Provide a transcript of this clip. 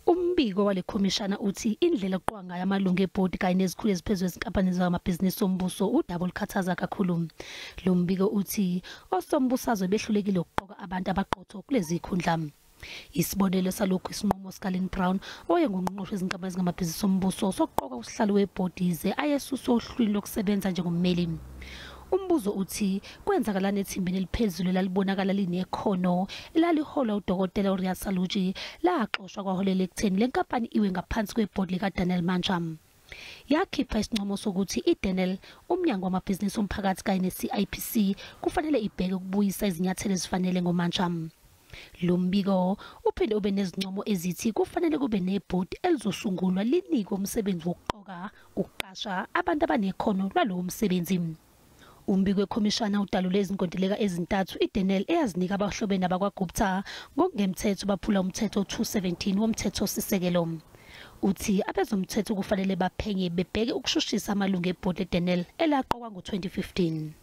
Umbiko wale khomishana uthi indlela okuqokwa ngayo amalungu ebhodi kanye nezikhulu eziphezulu ezinkampanini zamabhizinisi ombuso udaba olukhathaza kakhulu. Lo mbiko uthi osombusazwe behlulekile ukuqoka abantu abaqotho kulezi zikhundla. Isibonelo salokhu isinqumo sikaLynne Brown, owayengungqongqoshe wezinkampani ezingamabhizinisi ombuso, sokuqoka usihlalo webhodi yize ayesuswe ohlwini lokusebenza njengommeli. Umbuzo uthi kwenzakalani ethimbeni eliphezulu elalibonakala linekhono elaliholwa uDokotela uRiaz Saloojee laxoshwa kwaholela ekutheni le nkampani iwe ngaphansi kwebhodi likaDanelle Mantsha. Yakhipha isincomo sokuthi iDenel, umnyango wamabhizinisi omphakathi kanye ne-CIPC kufanele ibheke ukubuyisa izinyathelo ezifanele ngoMantsha. Lo mbiko uphinde ube nezincomo ezithi kufanele kube nebhodi elizosungulwa linikwe umsebenzi wokuqoka, ukuqasha abantu abanekhono lwalowo msebenzi. Umbiko wekhomishana udalule izinkontileka ezintathu iDenel eyazinika abahlobene abakwaGupta ngokungemthetho baphula umthetho 217 womthethosisekelo. Uthi abezomthetho kufanele baphenye bebheke ukushushisa amalungu ebhodi eDenel elaqokwa ngo-2015.